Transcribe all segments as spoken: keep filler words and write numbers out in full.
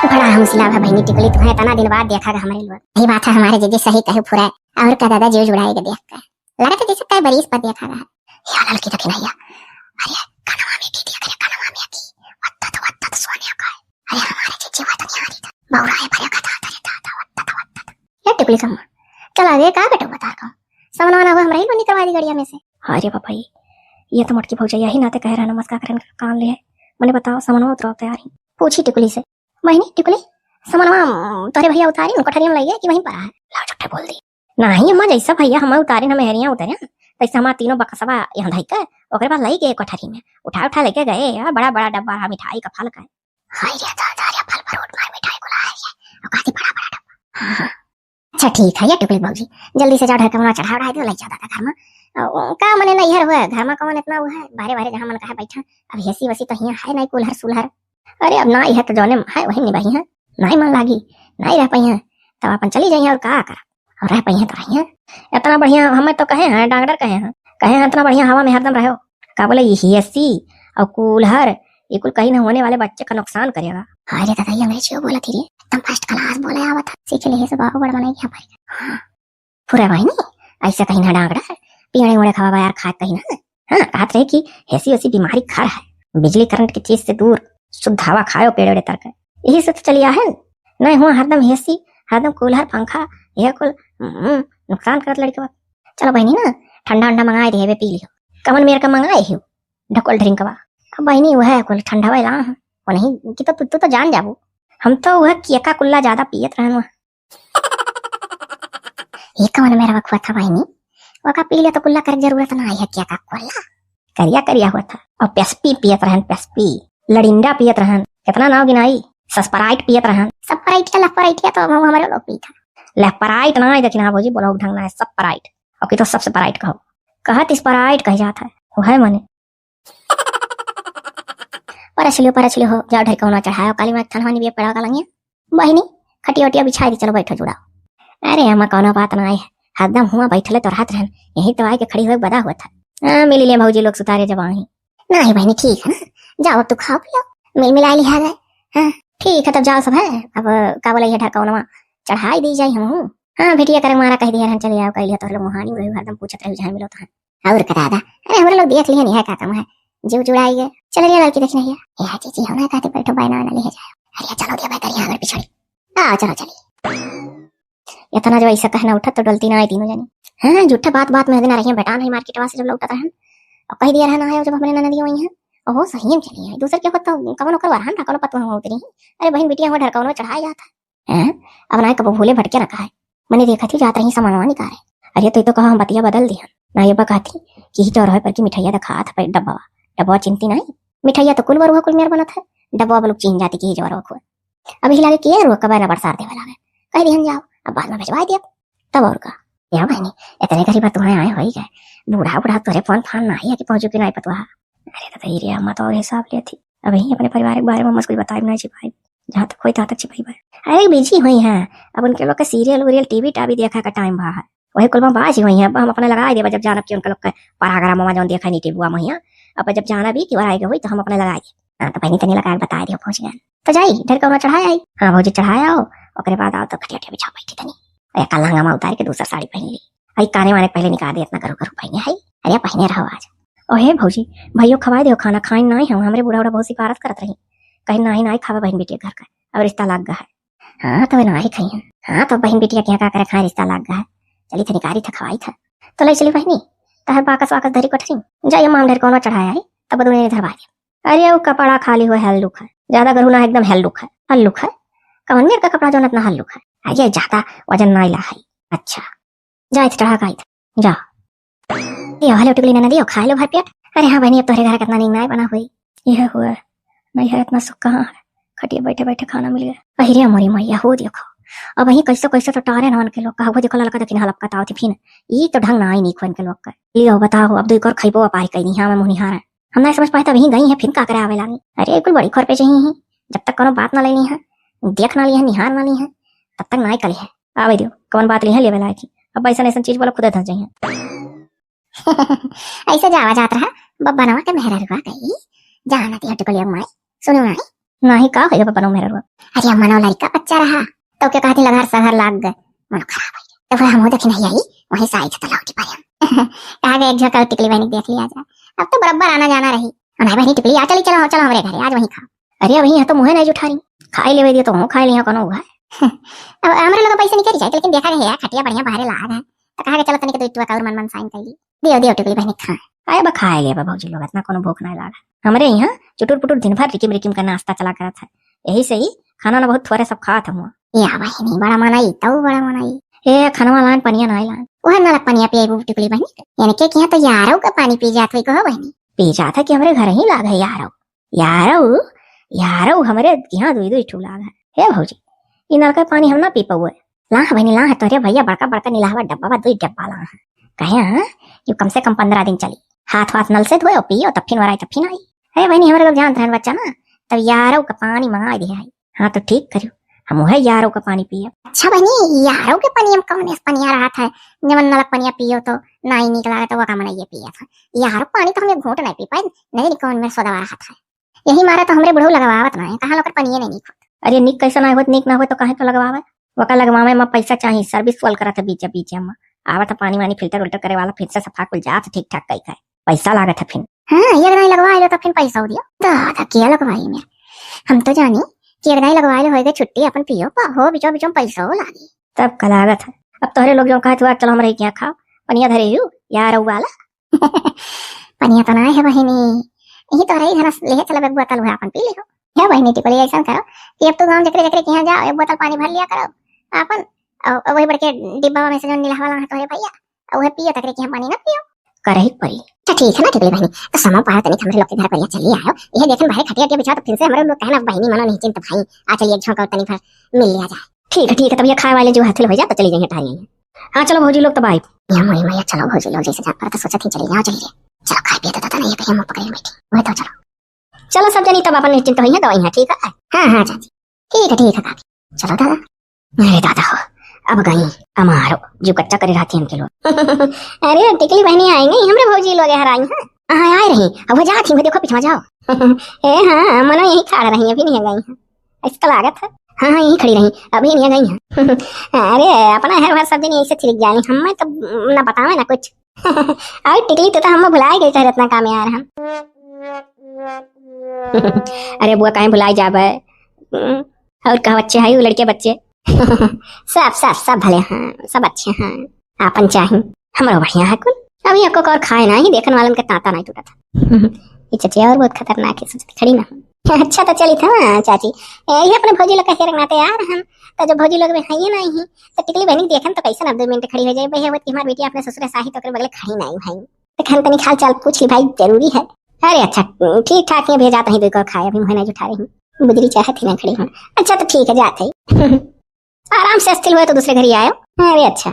बड़ा हौसला बा बहिनी टिकुली, तुम्हें इतना दिन बाद देखा गा हमरे लोग। यही बात है, हमारे जीजी सही कहे पूरा। और का दादा, जीव जुड़ाए के देख के लगत है जैसे कई बरिस पर देखा गा। या ललकी देखी नहीं है। अरे कनवा में की दिया करे, कनवा में की। वत्तत वत्तत सोनिया का है। अरे हमारे जीजी वतन यारी था। बौरा है भरे का था, था, था, था, वत्तत वत्तत। ये टिकुली कम्मा, चल आगे का बेटा बता का। समनवा ना हो, हमरा ही लोनी करवा दी गड़िया में से। अरे बाबा, ये तो मोटकी भौजाई यही नाते कहे रहा, नमस्कार करन के काम ले है। मने बताओ, समनवा उतराव तैयार ही। पूछी टिकुली से, बहिनी टिकुली, समनवा, उम, तोहरे भैया उतारी न कोठरिया में लइगे कि वहीं पर है? लाओ झूठे बोल दी। नहीं अम्मा, जैसा भैया हमें उतारी न मेहरिया उतरे, तैसे हमार तीनों बकसवा यहाँ धई के ओकरे बाद लई गए कोठरी में, उठा उठा लेके गए। या बड़ा बड़ा डब्बा रहा मिठाई का, फल का। हाय रे दादा रे, फल फ्रूट मार मिठाई को ला है ये, और काफी बड़ा बड़ा डब्बा। हाँ, हाँ। अच्छा ठीक है ये टिकुली भौजी, जल्दी से जाओ ढरकमवा चढ़ा उढ़ा दो, लई जाओ दादा घर में। अ, का मने नैहर हुआ, घर में कौन इतना हुआ है, बारे बारे जहाँ मन कहा बैठा। अब हेसी वसी तो हियाँ है नहीं, कुल्हर सुल्हर। अरे अब ना यह तो जौने है वही निभाई है, नहीं मन लागी, नहीं रह पाई है, तब अपन चली जाइए और का कर, और रह पाई है तो रही है। इतना बढ़िया हमें तो कहे हैं, डॉक्टर कहे हैं, कहे हैं इतना बढ़िया हवा में हरदम रहो। का बोले, ये हेसी और कुल्हर, ये कुल कहीं न होने वाले बच्चे का नुकसान करेगा। हाय रे दादा, ये अंग्रेजी बोला थी रे, एकदम फर्स्ट क्लास बोले आवत है, सीख ले से बाबू बड़ बनाई यहाँ पर। हाँ। फुरे बहिनी, ऐसे कहीं ना डांगड़ा, पीड़े उड़े खावा बा यार, खाए कहीं ना। हाँ, कहत रहे कि हेसी वेसी बीमारी घर है, बिजली करंट की चीज से दूर, शुद्ध हवा खायो पेड़ वेड़े तर के। यही से तो चली आहे, नहीं हुआ हरदम हेसी, हरदम कूलर पंखा, ये कुल, हम्म, नुकसान करत लड़के बा। चलो बहिनी ना, ठंडा उंडा मंगाए दे, पी लियो। कमन मेर का मंगाए हो, ढकोल ड्रिंक बा। अब बहिनी वह कुल ठंडा वाला है, वो नहीं कि तो तू, तू तो जान जाबू। हम तो वह केका कुल्ला ज्यादा पियत रहन वह। ये कवन मेरा वखुआ था बहिनी? ओका पी ले तो कुल्ला करे जरूरत ना आई है, केका कुल्ला। करिया करिया हुआ था। और पेस्पी पियत रहन, पेस्पी। लड़िंडा पियत रहन। कितना नाव गिनाई? सस्पराइट पियत रहन। सप्राइट या लफ्पराइट या तो हम, हमारे लोग पी था। लफ्पराइट ना है, देखी ना भौजी, बोलो ढंग ना है, सप्राइट। और की तो सबसे पराइट कहो। कहत स्पराइट कह जात है। वो है मने। परछ लियो, परछ लियो हो, जाओ ढरकौना चढ़ाओ, काली माँ के थनवा निबिया पेड़वा का लंगिया। बहिनी, खटिया उटिया बिछाई दी, चलो बैठो जुड़ाओ। अरे अम्मा, कौनो बात ना है, हरदम हुआ बैठले तो रहत रहन, यही तो आए के खड़ी हुए बदा हुआ था। हाँ, मिली ले भौजी लोग सुतारे जब आई। नहीं बहिनी, ठीक है ना, जाओ अब तू खाओ पियो, मिल मिलाई लिहा गए। हाँ, ठीक है, तब जाओ सब है, अब का बोला ये ढरकौनवा चढ़ाई दी जाई हम हूँ। हाँ, भेटिया करे मारा कह दिया रहन, चले आओ, कह लिया तो लोग मुहानी रही, हरदम पूछत रही, जहाँ मिलो तो। और का दादा, अरे हमरे लोग देख लिहन, यह का काम है, जीव जुड़ाई गए। चल रे लड़की, देखी नहीं है, यह जीजी हो ना, कहते बैठो, बायना वायना लिहे जाए। अरे चलो दिया भाई, करिया हमारे पिछड़ी। आ चलो चली। इतना जो ऐसा कहना उठत तो डोलती ना आई तीनों जनी। हाँ, झूठे बात बात में दिन आ रही है, बेटा नहीं मार्केटवा से जब लौटत रहन और कह दिया रहना है जब हमरे ननदिया वही है। ओहो, सही में चली आई, दूसर के होत तो कवन ओकर वरहन ढकलो पतवा हो उतरी। अरे बहन बिटिया हो ढरकौनो चढ़ाए जात है। हैं? अब ना कबो भूले भटके ना कहे। मने देखत ही जात रही सामानवा निकाले। अरे तो ये तो कहा हम बतिया बदल दिहन। ना ये बा कहती कि ही चौराहे पर की मिठाइया दिखात है डब्बा। डब्बा चिंती नहीं। मिठाइया तो कुल बरुआ कुल मेर बनत है। डब्बा बलुक चीन जाती कि ही चौराहे को। अब ही लागे के रुआ कबे ना बरसार देवे लागे। कह दिहन जाओ, अब बाद में भिजवा दिया। तब और का? या बहिनी, इतने गरीब तुम्हें आए होई गए। बूढ़ा बूढ़ा तोरे फोन फान ना है कि पहुंचू कि नहीं पतवा। अरे तो रे अम्मा तो और हिसाब लेती। अब ही अपने परिवार के बारे में मस कुछ बताई नहीं छिपाई। जहाँ तक होई तहाँ तक छिपाई बा। अरे बिजी हुई हैं, अब उनके लोग के सीरियल उरियल टीवी टावी देखा का टाइम बा है। वही कुल में बाजी हुई हैं। अब हम अपने लगाई देबा जब जानब कि उनके लोग के परागरा ममा जौन देखा नहीं टीवी में हिया। अब जब जानब कि वराई के हुई तो हम अपने लगाई देब। हाँ तो बहनी तनी लगा के बताई दियो पहुँच गए। तो जाई ढेर कौनो चढ़ाए आई। हाँ भौजी चढ़ाए आओ, ओकरे बाद आओ तो खटिया उटिया बिछा बैठी तनी। और एक लहंगा में उतार के दूसरा साड़ी पहन ली। आई काने वाने पहले निकाल दे, इतना गरु गरु पहने है। अरे पहने रहो आज। ओहे भौजी, भैयो खवाए दे खाना, खाइन नाई है, हमरे बूढ़ा बूढ़ा बहुत सिफारस करत रही। कहीं नाई नाई खावे बहन बेटी घर का, अब रिश्ता लाग गया है। हाँ तो नाई खाई है। हाँ तो बहन बेटिया के यहाँ का करे खाए, रिश्ता लाग गया है। चली थे निकारी था खवाई था। तो ले चली बहनी, तहर बाकस वाकस धरी कोठरी। जाइए माम ढेर कौनो चढ़ाया है, तब दुनिया ने धरवा दिया। अरे वो कपड़ा खाली हुआ हल्लुक है, ज्यादा गरु ना है, एकदम हल्लुक है। हल्लुक है? कवन मेर का कपड़ा जौन इतना हल्लुक है? अरे ज्यादा वजन नाई ला है। अच्छा। जा इथे चढ़ा का इथे। जा। दियो, हलो टिकुली ननदियो, खा लो भर पेट। अरे हाँ बहनी, अब तोहरे घर कितना नीक नाय बना हुई। यह हुआ, नहीं है इतना सुख कहाँ है? खटिया बैठे बैठे खाना मिल गया। अहिरे मोरी मैया हो देखो, अब वही कैसे कैसे तो टारे नवन के लोग का, वो देखो ललका देखिन हलप का ताव थी फिन। ई तो ढंग ना आई नीक होन के लोग का। लियो बताओ, अब दो एक और खइबो अपाई कहीं, हाँ मैं मुनिहार है। हम नहीं समझ पाए, तब यहीं गई हैं, फिर का करे आवे लागी। अरे कुल बड़ी खोर पे चाहिए ही, जब तक कोनो बात ना लेनी है, देख ना ली है, निहार ना ली है, तब तक ना ही कली है। आवे दियो, कौन बात ली है लेवे लायक ही। अब ऐसा ऐसा चीज बोलो, खुदे धंस जाइए। ऐसे जावा जात रहा, बब्बा नवा के मेहररुआ गई, जाना ती हट को लिया माई, सुनो माई। नाही, का होइगा पपनो मेहररुआ? अरे, मनो लड़का बच्चा रहा, तो के कहती लघर सहर लाग गए, मनो खराब होइगा। तो फिर हम देखी नहीं आई, वहीं से आई थे तो लौटी पाई हम। कहा गए एक झोंका टिकली बहनी के देख लिया जाए। अब तो बराबर आना जाना रही। और नहीं बहनी टिकली, आ चली, चलो, चलो हमरे घरे, आज वहीं खाओ। अरे, अभी यहाँ तो मुँहे नहीं उठा रही, खाई लेवे दियो तो हूँ खाई लिया, कोनो हुआ है। अब हमरे लोग पैसे नहीं करी जाए, लेकिन देखा गया खटिया बढ़िया बाहरे लाग है, तो कहा गया चलो तनिक दो टुआ का और मन मन साइन कर ली। दियो, दियो टिकली बहनी खाए। अरे बा खाए ले बा भौजी लोग, इतना कोनो भूख नहीं लागा। हमरे यहाँ चुटुर पुटुर दिन भर रिकिम रिकिम का नाश्ता चला करत है, यही से ही खाना ना बहुत थोड़े सब खात हम। या बहिनी, बड़ा मनाई, तऊ बड़ा मनाई। ए, खानवा लान, पनिया नाई लान। ओहे नलक पनिया पियाई टिकली बहनी। यानी के किहाँ तो यारव का पानी पी जात होई कहो बहनी। पी जात है कि हमरे घर ही लाग है यारव। यारव, यारव हमरे किहाँ दुई दुई ठू लाग है। हे भौजी, ई नलका पानी हम ना पी पउए। लाह बहिनी, लाह, तोहरे भैया बड़का बड़का निलाहवा डब्बा बा, दुई डब्बा लाह। कहे हाँ, यू कम से कम पन्द्रह दिन चली। हाथ वाथ नल से धोए, पियो, तब फिन वराई, तब फिन आई। अरे बहिनी, हमरे लोग जानत रहन बच्चा ना, तब यारव का पानी मंगाई दिया है। हाँ, तो ठीक करियो, हम उहे यारव का पानी पियब। अच्छा बहिनी, यारव के पानी हम कौन एस पनिया रहत है, जवन नलक पनिया पियो तो नाई नीक लागत, वो का मनइये पियत है। यारव पानी तो हम एक घूंट नहीं पी पाए, नहीं कौन में सोदवा रहत है। यही मारा तो हमरे बुढ़ऊ लगवावत ना है, कहाँ लोकर पनिये नहीं नीक होत। अरे नीक कैसे ना होत, नीक ना होत तो काहे तो लगवावे? वका लगवावे में पैसा चाही, सर्विस वाल करत है बीचे बीचे में। आवत है पानी वानी फिल्टर उल्टर करे वाला, फिर से सफा कुल जात ठीक ठाक कई का। पैसा लागत है फिर। हाँ, एक दाई लगवा लो तो फिर पैसा हो दिया। दादा के लगवाई में। हम तो जानी कि एक दाई लगवा लो होएगा छुट्टी अपन पियो पा हो, बिचो बिचो में पैसा हो लागी। तब का लागत है। अब तोहरे लोग जो कहत हुआ चलो हमरे यहाँ खाओ, पनिया धरे हु यारव वाला। पनिया तो ना है बहिनी, यही तो रही घर ले चलो एक बोतल हुआ अपन पी लिहो। हे बहिनी टिकली ऐसा करो कि अब तो गाँव जकरे जकरे के यहाँ जाओ, एक बोतल पानी भर लिया करो अपन, और, और वही बड़के डिब्बा में से जो नीला वाला है तोहरे भैया, और वह पियो तकरे के यहाँ पानी ना पियो। करे ही पड़ी। अच्छा ठीक है ना टिकली बहिनी, तो समय पाओ तनिक हमरे लोग के घर पर चली आयो, यह देखन बाहर खटिया के बिछाओ तो फिर से हमरे लोग कहना बहिनी मनो नहीं चिंत भाई, आ चलिए एक झोंका तनिक भर मिल लिया जाए। ठीक है, ठीक है, तब ये खाए वाले जो हाथी हो जाए तो चली जाइए टहल। हाँ चलो भौजी लोग तब आई। या मोरी मैया, चलो भौजी लोग जैसे जा पर तो सोचा थी चली जाओ, चलिए। चलो खाए पिए तो दादा नहीं है, मुँह पकड़े बैठी। वह तो चलो। चलो सब जनी तब अपन निश्चिंत होइए, दवाई है, ठीक है? हाँ, हाँ चाची। ठीक है, ठीक है काकी। चलो दादा। अरे दादा हो, अब गई। हमारो जीव कच्चा करे रहती इनके लोग। अरे टिकली बहनी आई नहीं, हमरे भौजी लोग हराई हैं। हाँ, आए रही, अब वो जाती, वो देखो पीछे जाओ। ए हाँ, मनो यही खड़ा रही, अभी नहीं गई है। ऐसे तो लागत है। हाँ, हाँ, यहीं खड़ी रही, अभी नहीं गई है। अरे, अपना हर बार सब दिन यहीं से थिरक जानी, हमें तो ना बतावे ना कुछ। अरे टिकली, तू तो हम भुलाए गई तोहरे इतना काम यार हम। अरे बुआ, काहे भुलाए जाबे? हम्म, और कहा बच्चे है वो लड़के बच्चे? सब, सब, सब भले हैं, सब अच्छे हैं। आपन चाही, हमरो बढ़िया है कुल। अभी एको और खाए नहीं, देखन वालन के तांता नहीं टूटा था। ये चचिया और बहुत खतरनाक है, सोचती खड़ी ना हो। अच्छा तो चली था ना चाची, ए, ये अपने भौजी लोग का हेर नाते यार हम, तो जब भौजी लोग में है ये नहीं, तो टिकली बहनी देखन तो कैसे ना दो मिनट खड़ी हो जाए, भैया वो हमारी बेटी अपने ससुरे साही तो ओकरे बगले खड़ी नहीं भाई। तो खान तनी हाल चाल पूछ ली भाई, जरूरी है। अरे अच्छा, ठीक ठाक है, भेजा तो ही दो को खाए, अभी मुँह नहीं उठा रही, बुजरी चाहत ही ना खड़ी हूँ। अच्छा तो ठीक है, जाते ही। आराम से अस्थिर हुए तो दूसरे घर ही आयो। अरे अच्छा।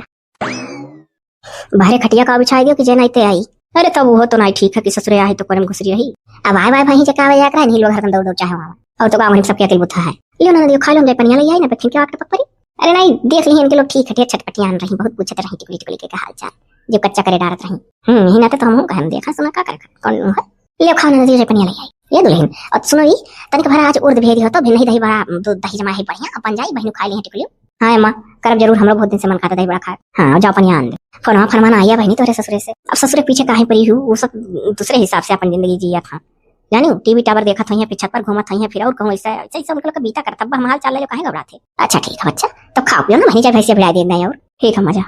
बाहरे खटिया का बिछाई दियो कि जे नाई ते आई। अरे तब वो तो नाई ठीक है कि ससुरे आई तो कोने में घुसरी रही। अब आए बाय भाई जका आवे जाकर नहीं लोग हरदम दौड़ दौड़ चाहे वहाँ। और तो का वहीं सबके अकेल बुथा है। लियो ना दियो, खा लो, जाए पनिया ले आई ना, फिर क्या आपके पक परी। अरे नाई, देख ली इनके लोग ठीक है, ढेर छटपटियान रही, बहुत पूछत रही टिकली टिकली के हाल चाल, जो कच्चा करे डारत रही। हम्म, यही नाते तो हम कहम, देखा सुना का करे, कौन है? ले खाओ ना, दीजिए पनिया ले आई। ये दुल्हन, और सुनो ई, तनिक भरा आज उर्द भेज दियो तो, भी नहीं दही बड़ा, दूध दही जमा है बढ़िया, अपन जाई बहनू खा ली है टिकली। हाँ अम्मा, करब जरूर, हमरो बहुत दिन से मन खाता दही बड़ा खाए। हाँ, जाओ पनिया आन दे। फोनवा फरमा ना आया बहनी तोहरे ससुरे से। अब ससुरे पीछे काहे पड़ी हूँ, वो सब दूसरे हिसाब से अपन जिंदगी जिया था। जानी, टीवी टावर देखत होइहैं, फिर छत पर घूमत होइहैं, फिर और कहूँ ऐसा, ऐसा, ऐसा उनके लोग का बीता करता, अब हम हाल चाल ले लो, काहे घबराते? अच्छा ठीक है बच्चा, तो खाओ पियो ना, वहीं जाए भैंसिया भिड़ा दे और। ठीक है, मजा।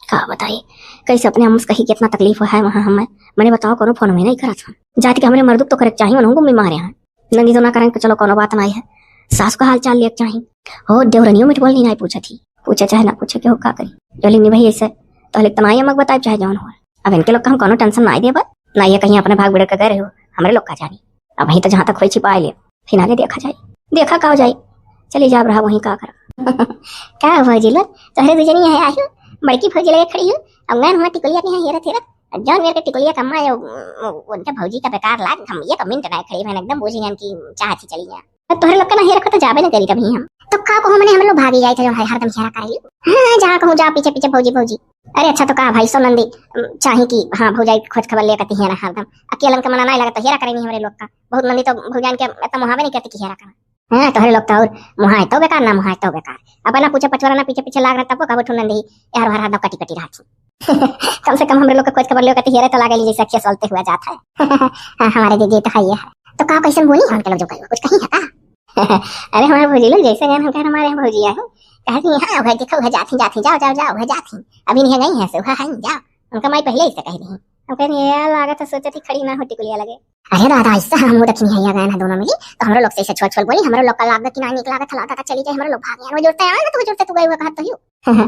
का बताई, कैसे अपने अम्मस कही कितना तकलीफ है वहाँ हमें। मने बताओ, कोनो फोन में नहीं करत हम। जाति के हमरे मर्दुक तो करे के चाहिए, उन्हों को भी मारे हैं। नंदी तो ना करें, तो चलो कोनो बात नहीं है। सास का हाल चाल लिए के चाहिए। हो, देवरनियों मिठ बोल नहीं, नहीं पूछा थी। पूछे चाहे ना पूछे, के हो का करी। जो लिंगी भाई ऐसे, तो लिख तनाई अम्मा के बताए चाहे जौन हो। अब इनके लोग का हम कोनो टेंशन नहीं देबे, ना ये कहीं अपने भाग बिगड़ के गए रहो, हमरे लोग का जानी। अब वहीं तो जहाँ तक होई छिपाए ले, फिर आगे देखा जाए, देखा का हो जाए। चली जाब रहा वहीं का कर। का हो भौजी लोग, तोहरे दू जनी है आयु, बड़की भौजी लगे खड़ी हूँ, अब गन हुआ टिकुलिया के यहाँ हेरत हेरत, अब जौन मेरे के टिकुलिया कम्मा है, उ-, उ-, उनके भौजी का बेकार लाग, हम ये कमेंट ना खड़ी, मैंने एकदम बूझी जान की चाहत ही चली गया। अब तोहरे लोग का ना हेरत तो जाबे ना करी कभी हम। तो का को हमने हम लोग भागी जाए थे जो है हरदम हेरा करेली। हाँ, जहाँ कहूँ जा पीछे पीछे भौजी भौजी। अरे अच्छा तो का भाई सो नंदी, अम, चाही कि हाँ भौजाई खोज खबर ले करती हेरा हरदम। अकेलन के मना नहीं लगा तो हेरा करेनी हमरे लोग का। बहुत नंदी तो भौजान के इतना मुहावे नहीं करती कि हेरा करा। हाँ, तोहरे लोग तो और मुहाय तो बेकार ना, मुहाय तो बेकार। अब ना पूछे पछवारा ना पीछे पीछे लाग रहा, तब वो कबो ठुनन दही, यार हर हर दम कटी कटी रहत ही। कम से कम हमरे लोग के खोज खबर लियो, कहते हेरे तो लागेली जैसे अखिया सलते हुआ जात है। हाँ, हमारे जीजी तो है ये है। तो का कैसन बोली है उनके लोग जो कहियो, कुछ कही है का? अरे हमारे भौजी लोग जैसे गए हम कह हमारे यहाँ भौजी है, कहा कि हाँ, वह देखो, वह जाती, जाती, जाओ, जाओ, जाओ, वह जाती। अभी नहीं गई है, से वह है, जाओ। उनका माई पहले ही से कह दी। हम कह रही है, यार, लागत है, सोचती खड़ी ना होती कुलिया लगे। अरे दादा, ऐसा हम दक्षिणी हैया गए ना दोनों मिली, तो हमरो लोग से ऐसे छोल छोल बोली, हमरो लोग का लागत कि ना निक लागत हला, दादा चली जाए, हमरो लोग भाग गए, वो जुड़ते आए ना, तो वो जुड़ते तू गई हुआ कहा तो यू।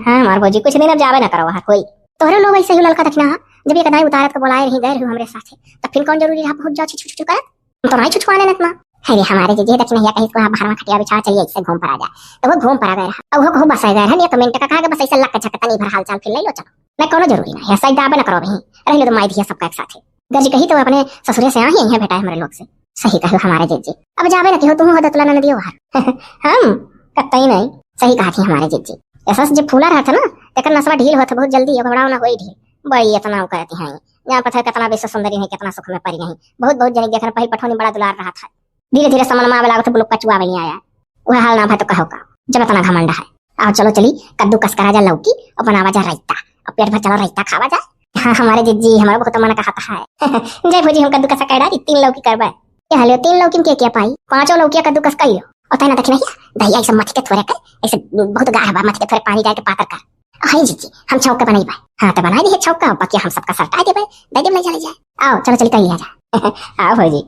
हाँ, हमार भौजी, कुछ दिन अब जावे ना करो वहाँ कोई। तोहरे लोग ऐसे ही ललका दक्षिणा, जब ये कदाई उतारत के बोलाए रही, गए रही हमरे साथे, तब फिर कौन जरूरी रहा पहुँच जाओ छु छु छु करत? हम तो नहीं छुछुआने नतना। अरे हमारे जे, जे दक्षिणा हैया कहीं को बाहर में खटिया बिछा, चलिए ऐसे घूम पर आ जाए, तो वो घूम पर आ गए रहा। अब वो कहूँ बस आ गए रहा, नहीं तो मेंट का कहा कि बस ऐसे लग के झटकता नहीं भर हाल चाल फिर ले लो चलो। नहीं, कोनो जरूरी नहीं है, सही दाबे ना करो अभी। रह लो तो माई धिया सबका एक साथे। गरज कही तो अपने ससुरे से आई है भेटा है हमरे लोग से। सही कहो हमारे जीजी। अब जाबे ना केहो, तुहूँ हो दतुला ना दियो बाहर। हम? कतई नहीं। सही कहा थी हमारे जीजी। ऐसा से जब फूला रहा था ना, तेकर नसवा ढील होत है बहुत जल्दी, अब घबराओ ना होई ढील। बड़ी इतना वो करती हैं। जान पता है कितना विश्व सुंदरी है, कितना सुख में परी नहीं। बहुत बहुत जनी देखन पहिल पठौनी बड़ा दुलार रहा था। धीरे धीरे समन में आवे लागत, बुलुक कचुआ बनी आया। वह हाल ना भाई तो कहो का, जब इतना घमंड है। आओ चलो चली, कद्दू कस करा जा लौकी, और बनावा जा रायता, और पेट भर चलो रायता खावा जाए। हाँ, हमारे जीजी, हमारा बहुत मन कहता है। जय भौजी, हम कद्दू कसा कर डाली, तीन लौकी करबे। ये हलियो, तीन लौकी में के क्या पाई? पांचों लौकिया कद्दू कस कर लो। और तैना दक्षिणा हिया, दहिया ऐसे मथ के थोड़े कर, ऐसे बहुत गाढ़ बा, मथ के थोड़े पानी डाल के पातर कर। हाँ जीजी, हम छौंका बनाई बा। हाँ, तो बनाई दी है छौंका, बाकी हम सबका सरटाई देबे, दे देब ले चले जाए। आओ, चलो चली कर लिया जा। आओ भौजी।